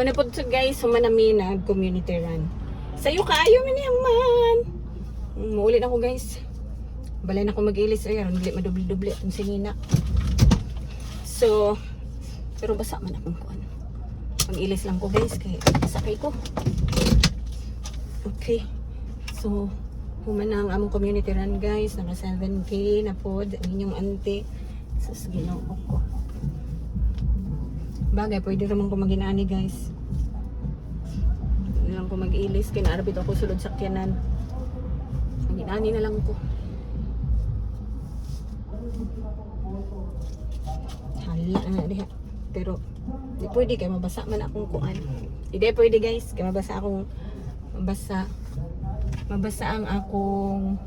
Ano po to, guys, humanami na community run. Sayo kaayo mi niyang man. Muulit ako, guys. Balay na ako mag-ilis ay aron dili madubli-dubli atong sinina. So, pero basa man akong kuan. Mag-ilis lang ko, guys, kay sakay ko. Okay. So, human na ang among community run, guys. Naka 7K na pod ang inyong auntie. Sus, Ginoo ko. Bagay, pwede naman ko maginani, guys. Hindi lang ko mag-ilis. Kaya naarapit ako sulod sakyanan. Maginani na lang ko. Hala na diha. Pero, di pwede kay mabasa man akong kuan. Hindi pwede, guys, kay mabasa akong mabasa mabasa ang akong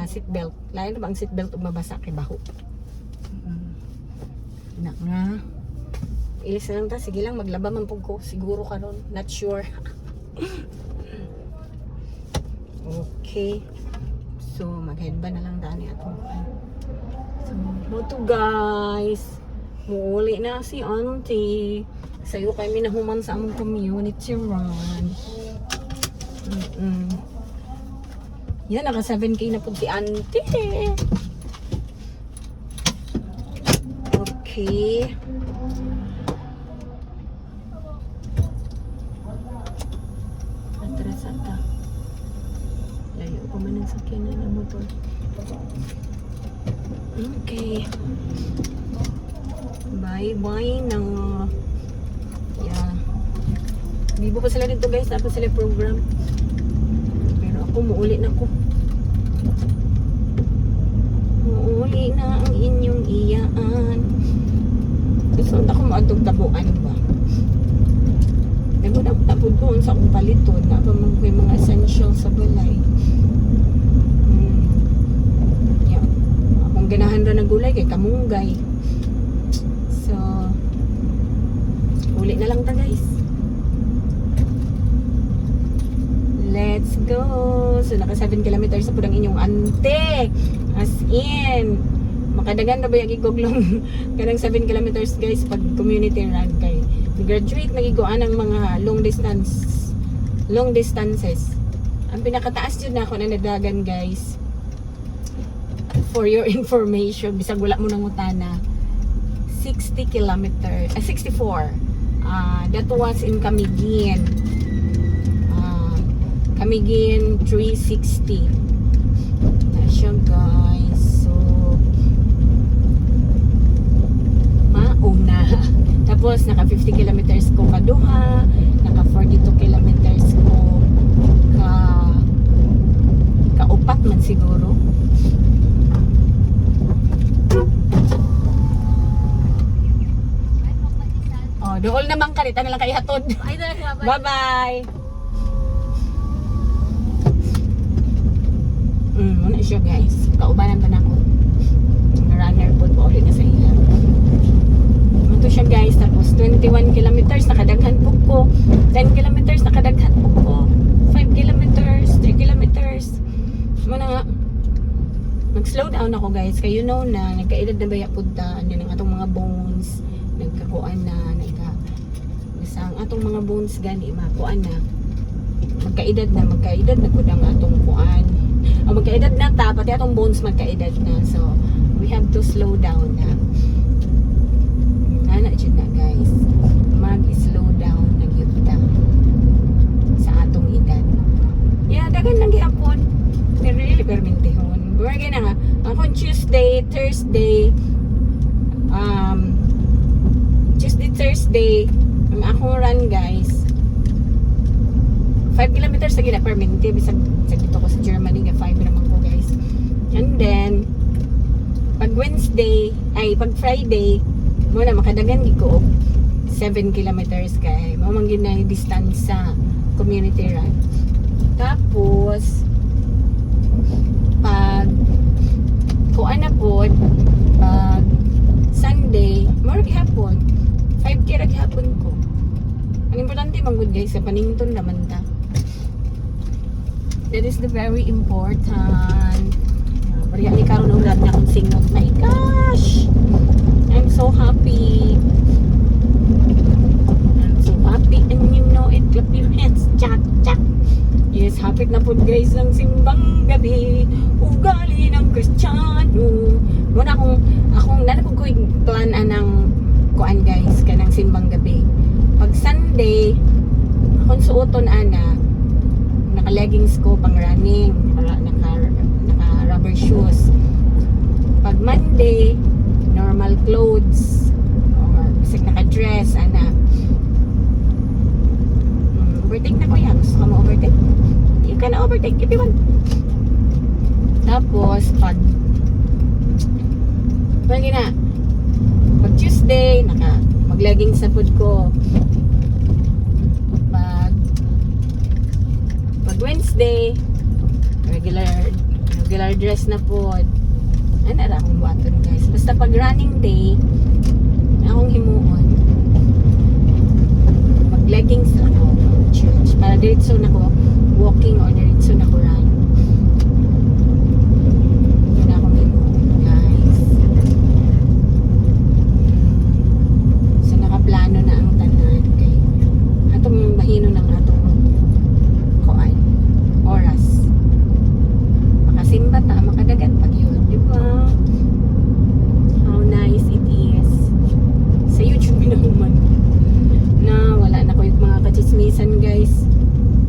seatbelt. Lain na ba ang seatbelt ug mabasa kay baho. Na nga. Ilis na lang ta. Sige lang, maglaba man pug ko. Siguro karon. Not sure. Okay. So, mag-headband na lang dani atong kuan. So, mo to, guys. Muuli na si auntie. Sayo kay minahuman sa among community run. Yan, naka 7K na po si auntie. Okay. Atras ata. Layo pa man ang sakyanan ng motor. Okay. Bye-bye na. Yeah. Bibo pa sila dito, guys. Tapos sila program. Pero ako, muuli na ko. Muuli na ang inyong iyaan. Gusto na ako maadtog tabuan ba? Nagod ako tapod doon sa akong paliton. Na pa man ko yung mga essential sa balay. Yeah. Akong ganahan ra ng gulay kay kamunggay. So, uli na lang ta, guys. Let's go! So, naka 7 kilometers na po ng inyong ante. As in, makadagan na ba yung iguglong kanang 7 kilometers, guys, pag community run kay graduate nagiguan ang mga long distances. Ang pinakataas yun na ako na nadagan, guys, for your information, bisag wala mo nangutana, 60 kilometer, 64. That was in Camiguin. Camiguin 360 na siya, guys. So mauna. Tapos naka 50 kilometers ko kaduha, naka 42 kilometers ko kaupat man siguro. Oh, dool naman ka rita na lang kay hatod. Bye-bye. Muna siya, guys. Kaubanan pa na ako. Runner po po ulit na sa ila. Ito siya, guys. Tapos 21 kilometers nakadaghan po ko. 10 kilometers nakadaghan po ko. 5 kilometers, 3 kilometers. Muna nga. Mag-slow down ako, guys. Kayo know na nagkaedad na baya punta. Ano ang atong mga bones. Nagkakuan na. Basta ang atong mga bones gani makuan na. Magkaedad na. Magkaedad na pud ang atong kuan. Ang magkaedad na ta, pati atong bones magkaedad na. So, we have to slow down na. Nana jud na, guys. Mag-slow down na gyud ta sa atong edad. Yeah, daghan lang gihapon. Pero really permintihon. Bagay na nga, akong Tuesday, Thursday, Tuesday, Thursday, ang akong run, guys, 5 kilometers sa gina permente bisag sa dito ko sa Germany nga 5 naman ko, guys. And then pag Wednesday ay pag Friday mo na makadagan gid ko og 7 kilometers kay mao man gid na yung distance sa community run. Tapos pag kuan na pod, pag Sunday mo ra gihapon 5K ra gihapon ko. Ang importante man gud, guys, sa panington naman ta. That is the very important. Bariya ni karon og na akong singot. My gosh! I'm so happy. I'm so happy. Hapit na po, guys, ang simbang gabi. Ugali ng Kristiyano. Muna akong nalapog ko yung plan anang kuan, guys, kanang simbang gabi. Pag Sunday, akong suoton ana, naka leggings ko pang running, naka rubber shoes. Pag Monday, normal clothes or bisag naka-dress ana. Overtake na, kuya. Gusto ka mo overtake? You can overtake if you want. Tapos, pag na, pag Tuesday, naka mag-leggings na pud ko. Pag Wednesday, regular regular dress na po. Ano ra akong buhaton, guys. Basta pag running day, akong himuon, mag-leggings ako church. Para diretso na ko walking or diretso na ko run. Yun akong himuon, guys. So nakaplano na ang tanan kay atong bahino ng atong kuan oras. Makasimba ta, makadagan pag yun, di ba? How nice it is. Sa YouTube naman na wala na ko yung mga kachismisan, guys.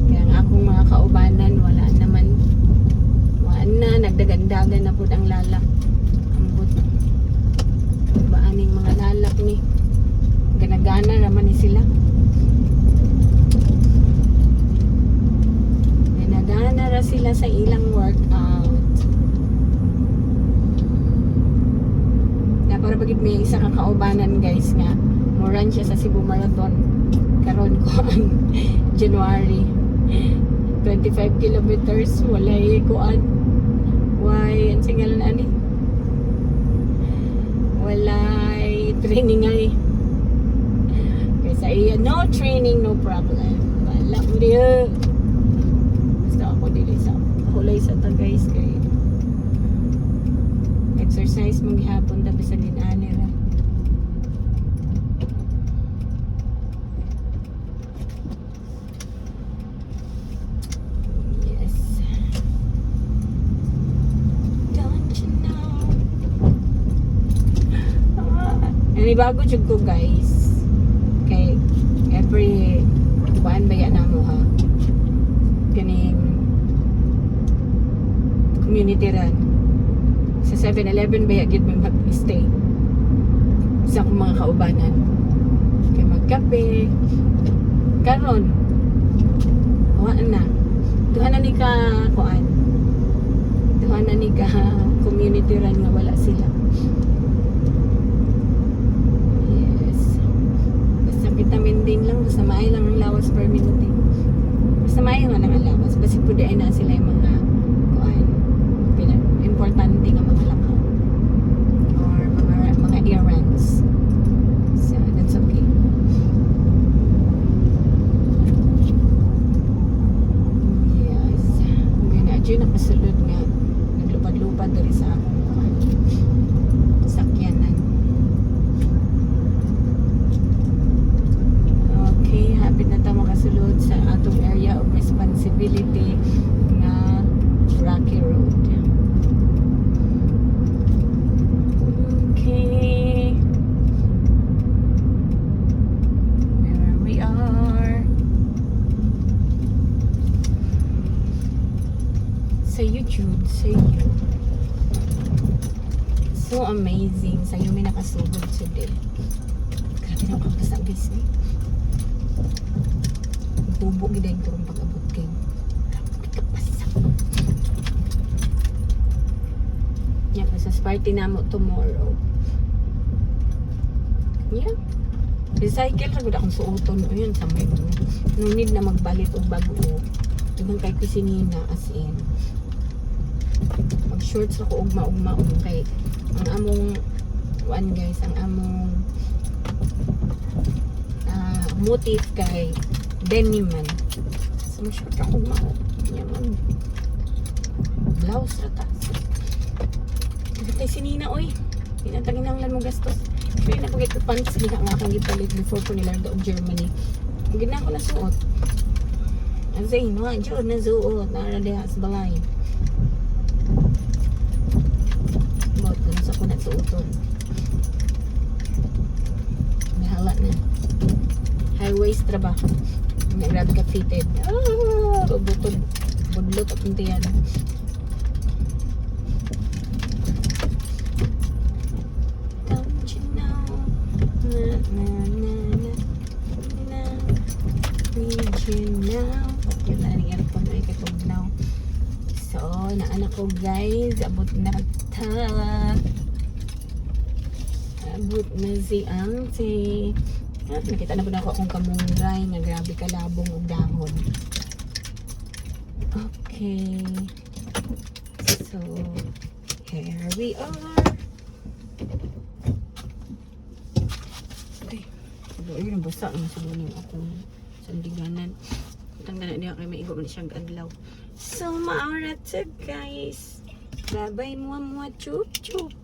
Kaya ang akong mga kaubanan, wala naman. Wala na, nagdagandagan na po ang lalak. Ambot. Ba aning mga lalak ni? Ganagana naman ni sila. Ganagana ra sila sa ilang workout. Na para bagit may isa ka kaubanan, guys, nga mo-run siya sa Cebu Marathon karon ko ang January, 25 kilometers, walay kuan, why ang singalan ani, walay training ay kaysa iya, no training, no problem. Wala mo diya. Basta ako dili sa hulay sa ta, guys, kay exercise mo gihapon ta bisan din ani ra. Yes. Don't you know? Ah, bago jud ko, guys. Kay every kuan ba yan mo ha? Kaning community run. Sa 7-Eleven ba gyud may mag-stay sa akong mga kaubanan. Kay magkape. Karon wa na. Duha na ni ka kuan. Duha na ni ka community run nga wala sila. Yes. Basta vitamin din lang, basta maayo lang ang lawas per minute. Basta maayo nga lang ang lawas. Basta pwede ay na sila yung mga kuan importante nga mga lakaw or mga errands. So that's okay. Yes. Ngayon, adyo nakasulod nga naglupad-lupad diri sa akong kuan sakyanan. Okay, hapit na ta makasulod sa atong area of responsibility nga Rocky Road. Okay. Where we are. Sa YouTube, sa you. So amazing. Sa'yo may nakasugod today. Grabe na ako kapasa, guys. Eh. Hubo gid ko ron pag-abot kay. Grabe kapasa. Yeah, sa party namo tomorrow. Yeah. Recycle ra gud akong suoton o yun sa may no need na magbalit og bago. Dughan kay kusinina, as in. Mag shorts ako ugma-ugma kay ang among kuan, guys, ang among motif kay denim man. So mag short ako ugma. Nya man. Blouse ra ta. Kay sinina oy. Pinataginanglan mo gastos. Actually, napagit ko pants gina nga akong gipalit before ko nilarga og Germany. Gina ako nasuot. Azay, no, jud na suot. Nara diha sa balay. Mot, kung sa kunat suoton. Nahala na. High waist ra ba? Nga grabe ka fitted. Ah, bukod. Budlot akong tiyan. Don't you know? Na, na, na, na, na. Need you now. Yun na ang aircon ay katugnaw. So, naanak ko, guys. Abot na ta. Abot na si auntie. Ah, nakita na po na ako akong kamunggay nga grabe kalabong og dahon. Okay. So, here we are. Okay. Ayun, nabasa naman siguro yung akong sandiganan. Tanggal na niya kay maigo man siyang adlaw. So, maora to, guys. Bye-bye, mua mua, chup chup.